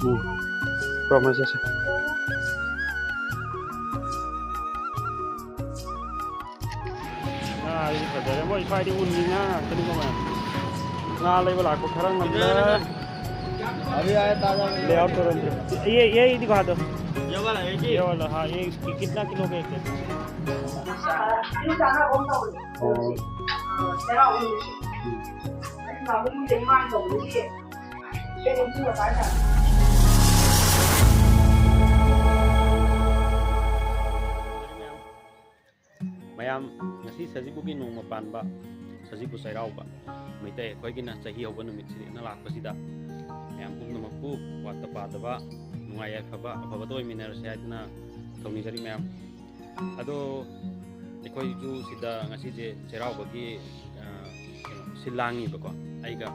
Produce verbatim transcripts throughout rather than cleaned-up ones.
ꯎꯝ꯫ ꯄꯨꯔꯛꯑꯝꯃꯁꯦ, ꯁꯦ꯫ ꯉꯥꯁꯤꯗꯤ ꯐꯖꯔꯦ꯫ ꯃꯣꯏ ꯁ꯭ꯋꯥꯏꯗꯤ ꯎꯟꯒꯤ ꯉꯥ ꯉꯥꯛꯇꯅꯤꯀꯣ ꯃꯌꯥꯝ꯫ ꯉꯥ ꯂꯩꯕ ꯂꯥꯛꯄ ꯈꯔ ꯉꯟꯅ꯫ अभी आया ताजा। ले आओ तुरंत। ये, ये दिखा दो। ये वाला है जी? ये वाला, हाँ, ये कि-, कितना किलो का एक है? हाँ। ꯃꯌꯥꯝ, ꯉꯁꯤ ꯁꯖꯤꯕꯨꯒꯤ ꯅꯣꯡꯃ ꯄꯥꯟꯕ, ꯁꯖꯤꯕꯨ ꯆꯩꯔꯥꯎꯕ, ꯃꯩꯇꯩ ꯑꯩꯈꯣꯏꯒꯤꯅ ꯆꯍꯤ ꯍꯧꯕ ꯅꯨꯃꯤꯠꯁꯤꯅ ꯂꯥꯛꯄꯁꯤꯗ, ꯃꯌꯥꯝ ꯄꯨꯝꯅꯃꯛꯄꯨ ꯋꯥꯠꯇ ꯄꯥꯗꯕ, ꯅꯨꯡꯉꯥꯏ ꯌꯥꯏꯐꯕ, ꯑꯐꯕꯇ ꯑꯣꯏꯃꯤꯟꯅꯔꯁꯦ ꯍꯥꯏꯗꯨꯅ ꯊꯧꯅꯤꯖꯔꯤ ꯃꯌꯥꯝ꯫ ꯑꯗꯣ ꯑꯩꯈꯣꯏꯁꯨ ꯁꯤꯗ ꯉꯁꯤꯁꯦ ꯆꯩꯔꯥꯎꯕꯒꯤ, ꯑ, ꯀꯩꯅꯣ, ꯁꯤꯜ ꯂꯥꯡꯉꯤꯕꯀꯣ꯫ ꯑꯩꯒ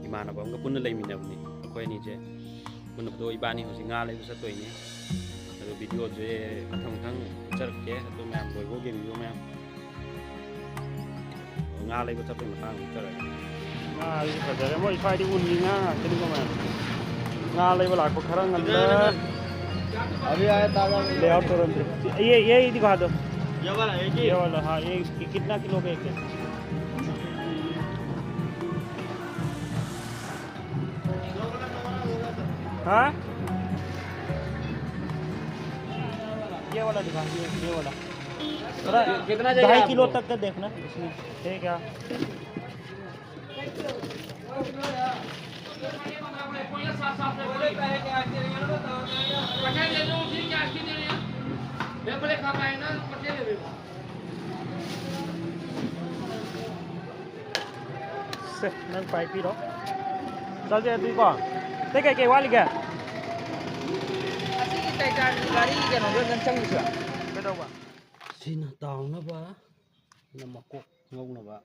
ꯏꯃꯥꯟꯅꯕ ꯑꯃꯒ ꯄꯨꯟꯅ ꯂꯩꯃꯤꯟꯅꯕꯅꯤ꯫ ꯑꯩꯈꯣꯏ ꯑꯅꯤꯁꯦ ꯄꯨꯟꯅ꯫ ꯑꯗꯣ ꯏꯕꯥꯅꯤ ꯍꯧꯖꯤꯛ ꯉꯥ ꯂꯩꯕ ꯆꯠꯇꯣꯏꯅꯤ꯫ ꯑꯗꯣ videoꯁꯦ ꯃꯊꯪ ꯃꯊꯪ ꯎꯠꯆꯔꯛꯀꯦ꯫ ꯑꯗꯣ ꯃꯌꯥꯝ ꯂꯣꯏꯕꯧ ꯌꯦꯡꯕꯤꯌꯨ ꯃꯌꯥꯝ꯫ ꯉꯥ ꯂꯩꯕ ꯆꯠꯄꯒꯤ ꯃꯇꯥꯡꯗ ꯆꯠꯂꯒꯦ꯫ ꯉꯥꯁꯤ ꯐꯖꯔꯦ꯫ ꯃꯣꯏ ꯁ꯭ꯋꯥꯏꯗꯤ ꯎꯟꯒꯤ ꯉꯥ ꯉꯥꯛꯇꯅꯤꯀꯣ ꯃꯌꯥꯝ꯫ ꯉꯥ ꯂꯩꯕ ꯂꯥꯛꯄ ꯈꯔ ꯉꯟꯅ꯫ अभी आया ताजा। ले आओ तुरंत। ये, ये दिखा दो। ये वाला है जी? ये वाला, हाँ, ये कि-, कितना किलो का एक है? हाँ? ये वाला दिखा, ये, ये वाला। थोड़ा कितना चाहिए ढाई किलो आपको? तक का देखना इसमें। ठीक है। ꯁꯦ, ꯅꯪ ꯄꯥꯏꯕꯤꯔꯣ꯫ ꯆꯠꯂꯁꯦ ꯑꯗꯨꯗꯤꯀꯣ꯫ ꯑꯇꯩ ꯀꯩꯀꯩ ꯋꯥꯠꯂꯤꯒꯦ? ꯑꯁꯤꯒꯤ ꯀꯩꯀꯥꯒꯤ ꯒꯥꯔꯤ ꯀꯩꯅꯣꯗꯣ ꯑꯝꯇꯪ ꯆꯪꯉꯨꯁꯤꯔꯥ? ꯀꯩꯗꯧꯕ? ꯁꯤꯅ ꯇꯥꯎꯅꯕ, ꯁꯤꯅ ꯃꯀꯣꯛ ꯉꯧꯅꯕ,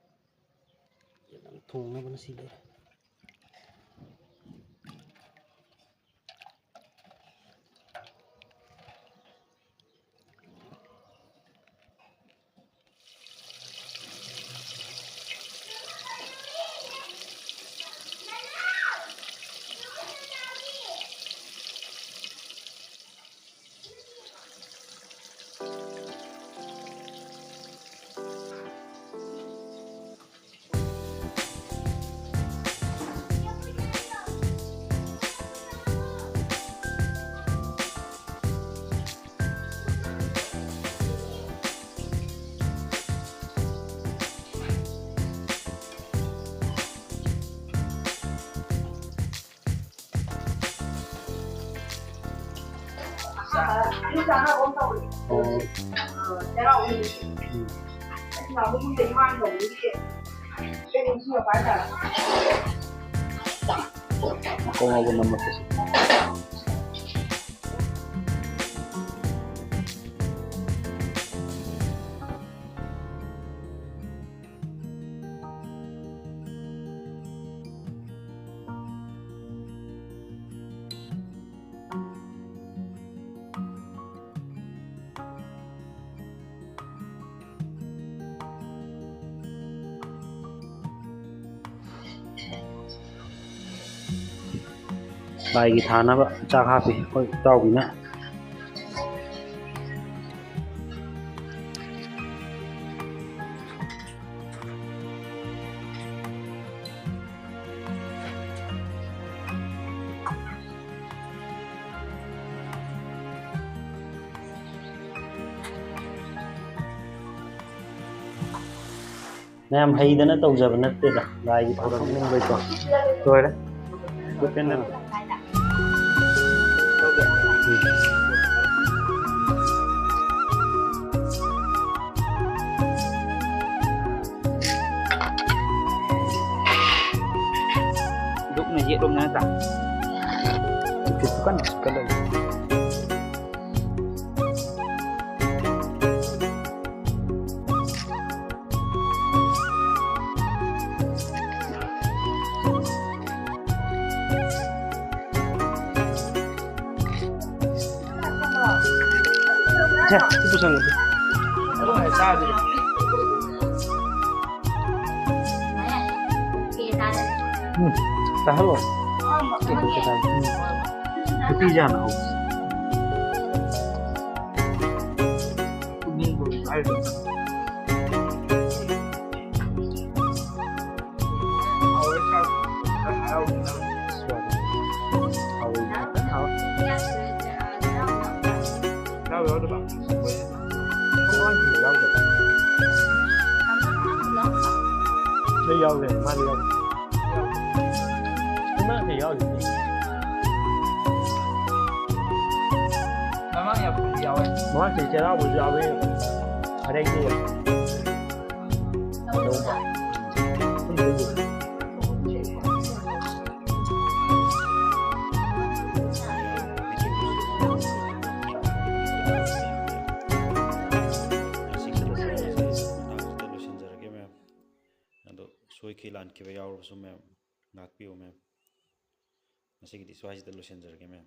ꯁꯤꯅ ꯊꯣꯡꯅꯕꯅ ꯁꯤ ꯂꯩꯔꯦ꯫ ꯑꯣ꯫ ꯎꯝ꯫ ꯃꯀꯣꯛ ꯉꯥꯎꯕ ꯅꯝꯃꯛꯀꯦ꯫ ꯂꯥꯏꯒꯤ ꯊꯥꯅꯕ ꯆꯥꯛ ꯍꯥꯞꯄꯤ ꯑꯩꯈꯣꯏ ꯏꯇꯥꯎꯕꯤꯅ꯫ ꯃꯌꯥꯝ ꯍꯩꯗꯅ ꯇꯧꯖꯕ ꯅꯠꯇꯦꯗ, ꯂꯥꯏꯒꯤ ꯊꯧꯔꯝ ꯅꯤꯡꯕꯩꯀꯣ꯫ ꯂꯣꯏꯔꯦ꯫ ꯎꯝ꯫ ꯗꯨꯛꯅ ꯌꯦꯠꯂꯣꯝꯗ ꯅꯠꯇ꯭ꯔꯥ? ꯅꯨꯡꯁꯤꯠꯁꯨ ꯀꯟꯅ ꯁꯤꯠꯀꯠꯂꯛꯏ꯫ ꯁꯦ, ꯁꯤ ꯄꯨꯁꯟꯒꯦ꯫ ꯎꯝ, ꯆꯥꯍꯜꯂꯣ꯫ ꯎꯝ꯫ ꯅꯨꯄꯤꯁꯦ ꯍꯥꯟꯅ ꯍꯧ꯫ ꯌꯥꯎ ꯌꯥꯎꯗꯕ? ꯑꯉꯥꯡꯁꯤꯡꯗꯤ ꯌꯥꯎꯗꯕ? ꯑꯩ ꯌꯥꯎꯔꯦ, ꯃꯥꯗꯤ ꯌꯥꯎꯗꯦ꯫ ꯑꯉꯥꯡꯁꯤꯡ ꯌꯥꯎꯔꯤꯁꯤꯗꯤ꯫ ꯃꯃꯥꯡ ꯆꯍꯤ ꯆꯩꯔꯥꯎꯕꯁꯨ ꯌꯥꯎꯋꯤ꯫ ꯑꯗꯩꯗꯤ ꯂꯣꯏꯁꯤꯟꯖꯔꯒꯦ, ꯃꯦꯝ꯫ ꯑꯗꯣ ꯁꯣꯏꯈꯤ ꯂꯥꯟꯈꯤꯕ ꯌꯥꯎꯔꯕꯁꯨ, ꯃꯦꯝ, ꯉꯥꯛꯄꯤꯌꯨ, ꯃꯦꯝ꯫ ꯉꯁꯤꯒꯤꯗꯤ ꯁ꯭ꯋꯥꯏꯁꯤꯗ ꯂꯣꯏꯁꯤꯟꯖꯔꯒꯦ, ꯃꯦꯝ꯫